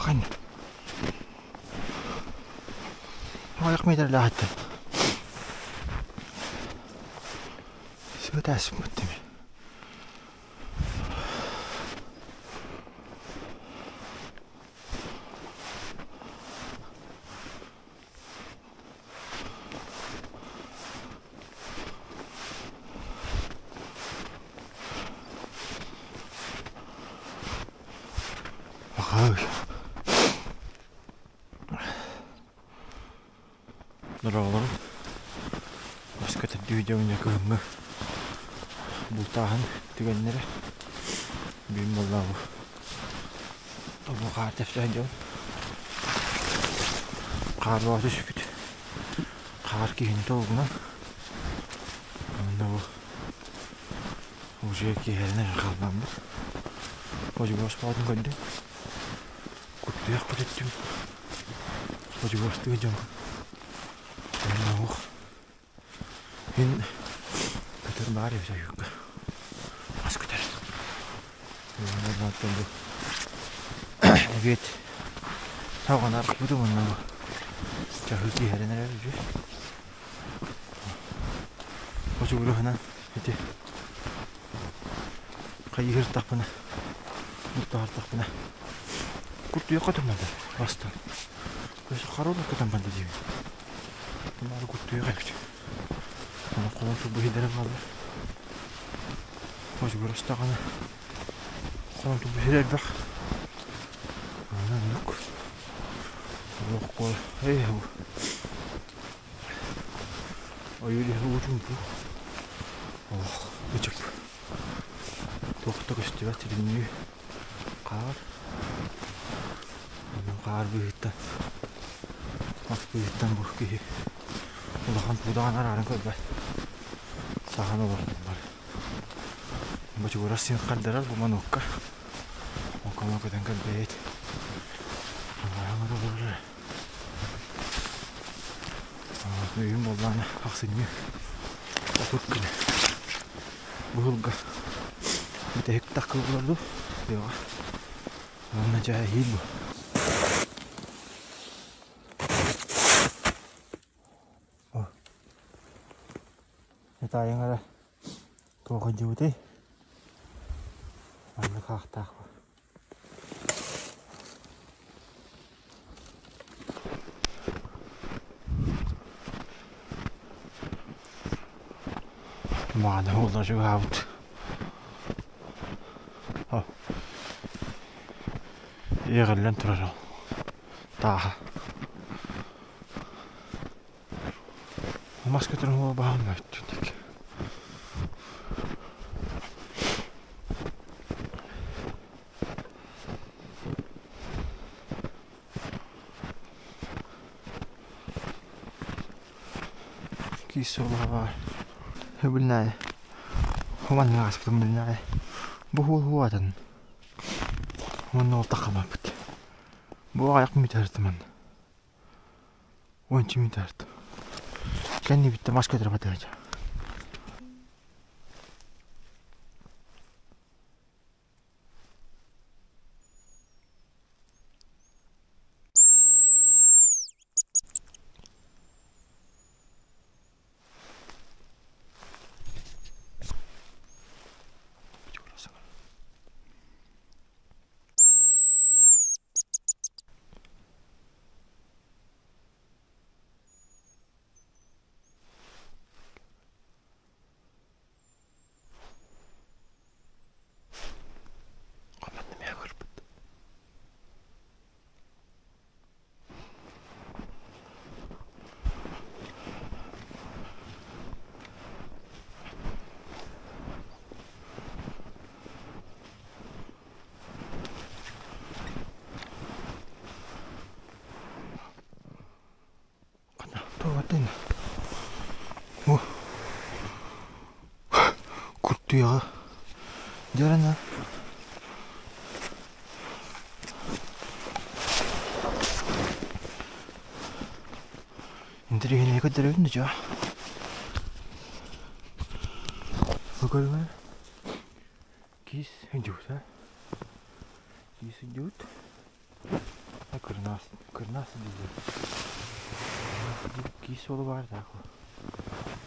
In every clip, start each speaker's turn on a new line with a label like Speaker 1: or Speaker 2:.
Speaker 1: Бахан. Аҕыйах миэтэрэлээхиттэн. Сыбытааспыт тими. Дорооболорун. Баска төрдүү дьоҥҥо кыһыҥҥы бултааһын түгэннэрэ. Бүгүн буоллаҕа бу хаар тэпсээн дьон хаарбаҕа түспүт. Хаар киһини толугунан онно бу уже киэһэринэн хаалбаммыт. Одьулуос боотун көрдүм. Куттуйах көтүттүм. Одьулуостуу дьон. Онно уох. Мин көтөр баар эбит ойуурга. Мас көтөр. Оттон бу эбиэт саҕанар бутум онно бу чаһы киэһэрин эрэр үчү. Очугуруһунан ити хайыһыртахпына муттаһартахпына куртуйахха туммата бастан. Харон көтөн барда диибин. Тумаары куртуйах эбит. Ону холон турбу иһиллэрин хаалла. Очугурастаҕына холон турбу иһэр элбэх. Оннук. Олох эй ойуур иһэ уутун бу. Олох ычып. Туох да көстүбэт сириннүү хаар. Онон хаар быыһыттан мас быыһыттан бу киһи улахан туудаҕын арааран көрбөт. Саһан олордулар. Бочугурас син хардарар бу манукка. Окомо көтөн көрбөйт. Өйүм буоллаҕына ахсынньы 30 күнэ. Быһылга бүтэһик таккыллар дуу тыаҕа. Уонна дьэ эһиил бу. Таайыҥ эрэ туох өйдүүбүтүй? Маннык аахтаах Мааны уола чугаһаабыт. Иэҕиллэн турар ол тааһа. Мас көтөрүн уола баһаам эбит Киис суолуһа баар. Хөбүлнээйи. Хуманныга ааспытым билнээйи. Бу хуол хуатын. Уонна ол таххамаппыт. Бу аҕайах мүтэртимэн. Уонча мүтэрт. Кэннибиттэн мас көтөрө батыһа. Хомонно миэхэ көрбүт. Тугатын бу куртуйаҕа дьарана интэриэһинэй көрдөрөбүн да дьэ бу көрүҥэ киис дьуута киис дьуут. Кырнаас, кырнаас дииллэр. Киис суола баар таах.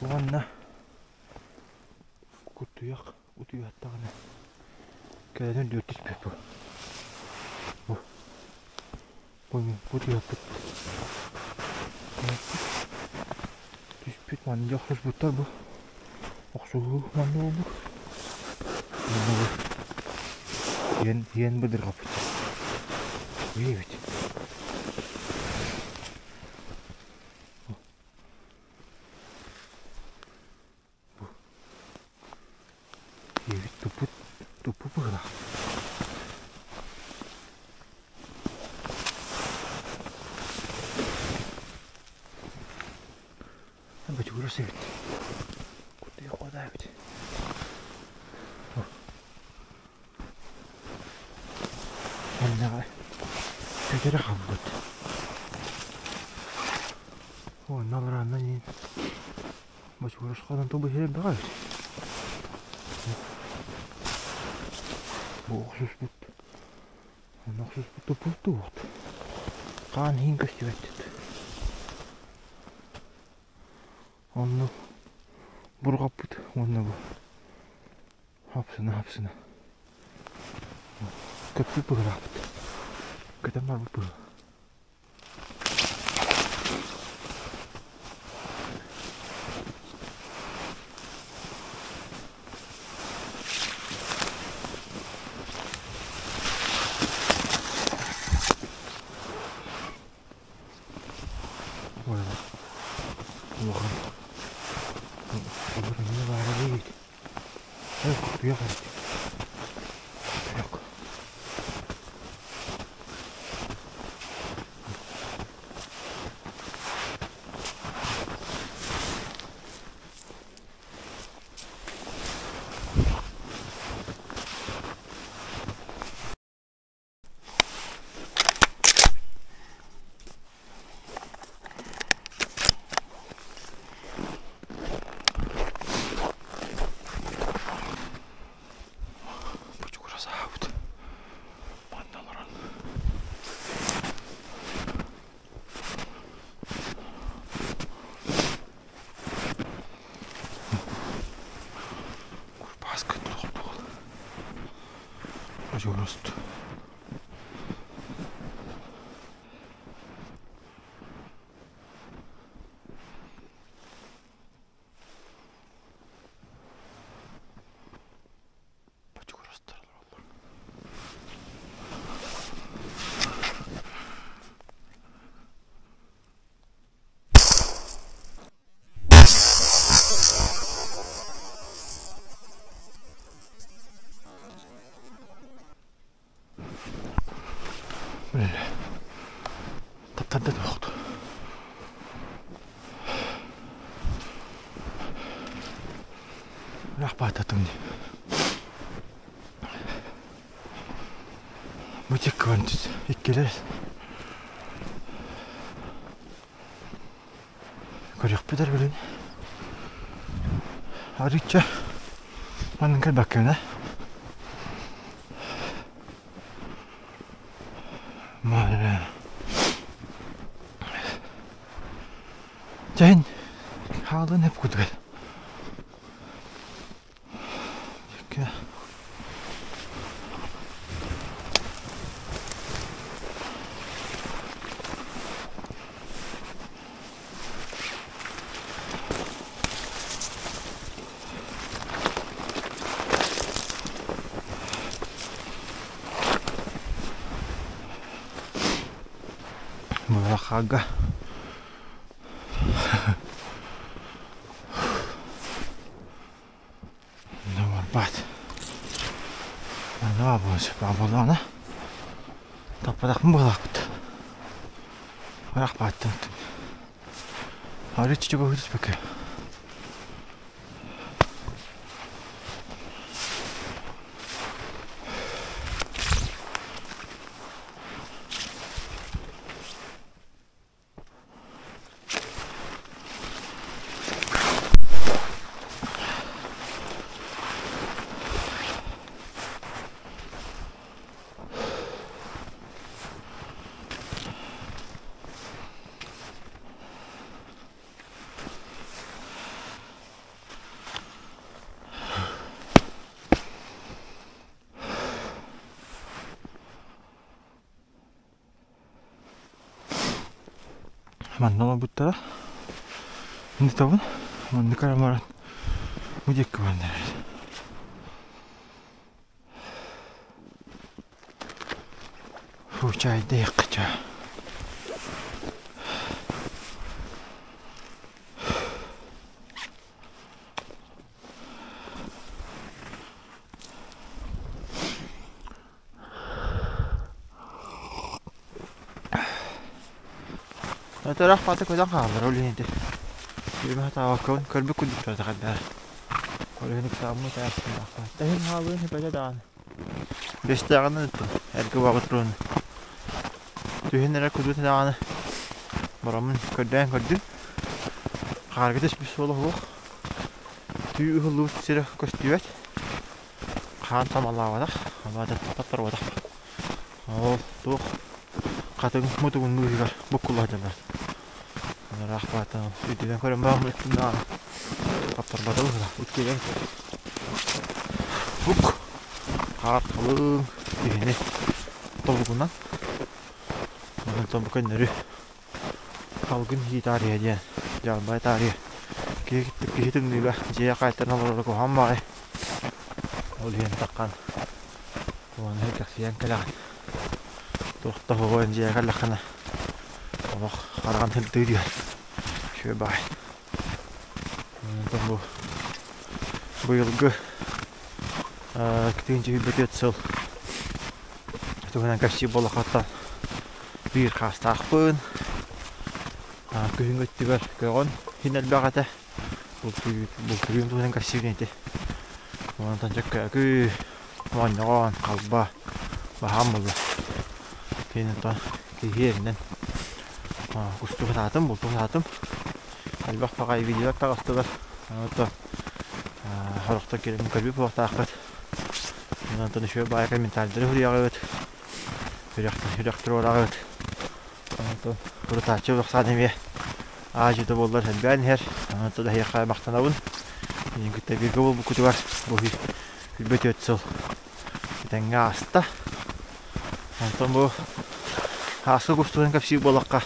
Speaker 1: Уонна кутуйах утуйаттаҕына кэлэн үрдүгэр түспүт бу. Бу. Бу мин кутуйахпыт. Түспүт манна охсуспуттар бу. Охсуһуу манна буолбут. Манна бу. Иэн, иэн быдырҕаппыт. Үөбүт. Бу. Үөбүт туппут, туппут быһыылаах. Бочугурас эбит. Кутуйах куода эбит. Маннаҕа көтөрө хаалбыт. Уонна олоронно иин бочугурас хонон тубу иһэр бөҕө эбит. Бу охсуспут. Онно охсуспут туппут туут. Хаан иһин көстүбэт. Онно бурҕаппыт уонна бу хапсына-хапсына көппүт быһыылаахпыт. Көтөн барбыт быһыылаах. Улахан олор эмиэ баара эбит. Кутуйах эбит. Кутуйах. Бочугура саабыт. Манна олорон. Курбааска туох Бочугураст. Бочугурастар олороллор. Таптарда туохту. Рахпаататым дии. Бу тиккыбан иккилэр Көрүөхпүт эрэ билин. Арыычча манан кэлбэккэ Маля. Чэйин хаалын эп кутугар. Буолахаага Барбат. Манна буоллаҕына таппатахпын буолаахпыт. Ыраах бааттан. Арыт чугаһыы түспэккэ. Манна олорбуттара. Ынытабын. Маннык эрэ баран бу диэки баран эрэр. Фу, чайдыахха чаа. Өтөрөх бата көтөн хааллар ол иһин ити. Биирмэ сатаабаккабын көрбүт курдуктар хайдах. Ол иһин ыксааммыт ааспын Тэһин хаалыын хипэтэ даҕаны. Бэстээҕинэн ыттым. Эргэ баҕа туруон. Түһэн эрэ кудуут даҕаны бараммын көрдөөн көрдүм. Хаарга түспүт суола суох. Түү ыһыллыбыт сирэ көстүбэт. Хаан тамалаабатах, абаата таптарбатах. Ол туох хатыҥ мутугун быыһыгар буккулла сылдьаллар. Ыраах бааттан үрдүнэн көрөн баран ыттым даҕаны таптарбата быһыылаах. Иккиэн бук хаар халыҥ киһини тобугунан онтон бу көннөрү Салгын иһии таарыйа диэн дьаарбай таарыйа киһи киһи тымныыга дьиэ хаайтаран олороро куһаҕан баҕайы. Ол иһин таххан уонна кэхсийэн кэлэҕин. Туох да оһоҕо дьиэҕэ кэллэххинэ олох хараҕын сырдыы түһэр. Үчүгэй баҕайы. Онтон бу быйылгы 2024 сыл туһунан кэпсиир буоллаххыттан биир хаастаахпын. Күһүҥҥү өттүгэр көҕөн иһин элбэх этэ. Бултуйуум туһунан кэпсиибин ити. Онтон дьэккөөкү, моонньоҕон, халба баһаам буолла. Киниттэн киһи эринэн кустуу сатаатым, бултуу сатаатым. Элбэх баҕайы видеолар таҕыстылар. Онтон сорохтор кэлэн көрбүт буолуохтааххыт. Онтон үчүгэй баайы комментарийдары суруйаҕыт. Үрэх туруораҕыт. Онтон урутааччы улахсаан эмиэ аа-дьуо буоллар элбээн иһэр. Онтон эһиэхэ махтанабын. Миигин кытта бииргэ буолбуккутугар бу 24 сыл этэҥҥэ ааста. Онтон бу ааска кустугун кэпсиир буоллахха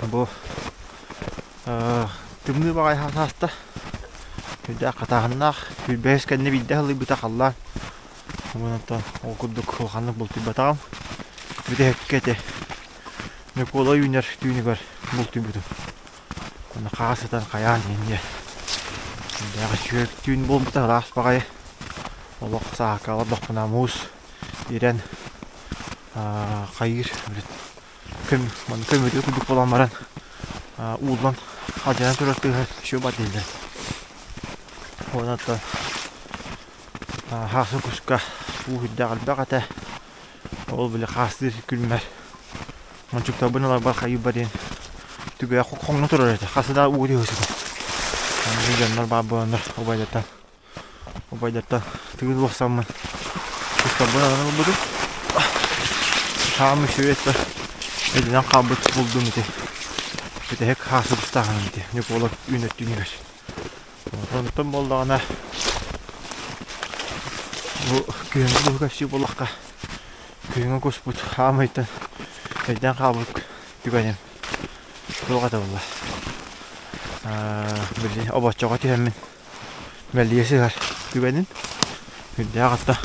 Speaker 1: бу тымныы баҕайы ааста. Үрдээх хатааһыннаах, сүүрбэһис кэннэ биирдэ аһылыйбыта халлаан. Онтон ол курдук улаханнык бултуйбатаҕым. Бүтэһиккэ ити Ньукуола үүнэр түүнүгэр бултуйбутум. Онно хаас сытан хайаан диэн диэн. Сүрдээх үчүгэй түүн буолбута ыраас баҕайы. Олох саакка олордохпуна муус ирэн хайыыр көм көмүрүө курдук буолан баран ууллан алдьанан турар тыаһа үчүгэй бат иһиллэр. Уонна Хаасы куска уу сүрдээх элбэх этэ. Ол били хаастыыр күммэр мончуктарбын ыларбар хайыыбар диэн түгээх хоҥно турар этэ. Хас да уу түһэ сытар. Аны дьоннор баар буоланнар убайдартан убайдартан тыын улахсаммын кустарбын ылан ылбытым. Хаам үчүгэй этэ. Өйдөнөн хаалбыт булдум ити. Бүтэһик хаасы кустааһыным ити. Ньукуола үүнэр түүнүгэр. Онтон буоллаҕына бу күһүҥҥү куһу кэпсиир буоллахха күһүҥҥү куспут хаамыйтан өйдөөн хаалбыт түгэним туох этэ буолла били обоччоҕо түһэммин мэлийэ сыһар түгэним үрдээх атта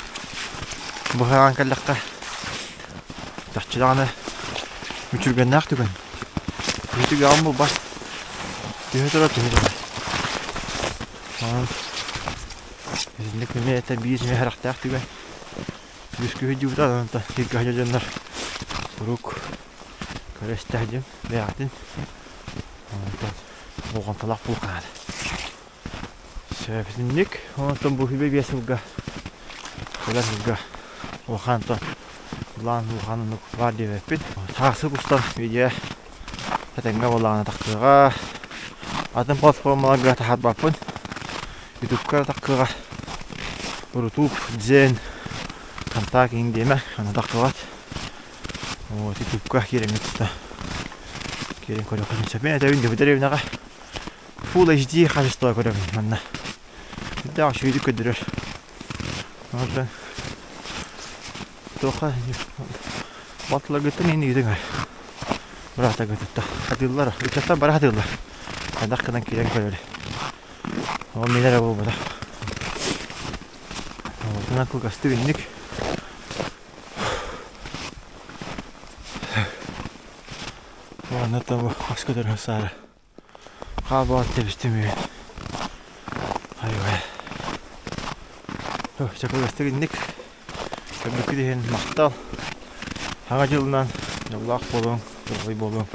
Speaker 1: быһаҕан кэллэххэ чахчы даҕаны мүчүргэннээх түгэн Киһи түгэҕин булбат. Түһэ турар, түһэ турар. Онон итинник эмиэ этэ биир эмиэ харахтаах түгэн. Үс күһү дьыбыта онтон сиргэ сылдьар дьоннор куруук көрө-истэ сылдьыҥ бэйэҕитин. Онтон болҕомтолоох буолуохха наада. Сөп итинник. Онтон бу 25 сылга кэлэр сылга улахан былаан улахан оннук баар диэбэппин. Сааскы кустан видео этэҥҥэ буоллаҕына тахсыаҕа. Атын платформаларга таһаарбаппын. Ютубка тахсыаҕа. Рутуб, Дзен, Контакт иҥ диэмэ, аны тахсыбат. Вот Ютубка киирэҥҥит тута киирэн көрүөххүтүн сөп. Мин этэбин дьэ дэриэбинэҕэ Full HD хаачыстыба көрөбүн манна. Сүрдээх үчүгэйдик көрдөрөр. Онтон туохха батларгыттан иһин ыытыҥ. Быраатагытытта хатыыллар, ыччаттар бары хатыыллар. Хайдах гынан киирэн көрөрү. Ол мин эрэ буолбатах. Отунан кылгастык инник. Уонна там хас көтөр саара. Хаалбаҕын тэбистим үһү. Айвай. Чакылгастык инник. Көрбүккүт иһин махтал. Саҥа дьылынан дьоллоох буолуҥ, доруобай буолуҥ.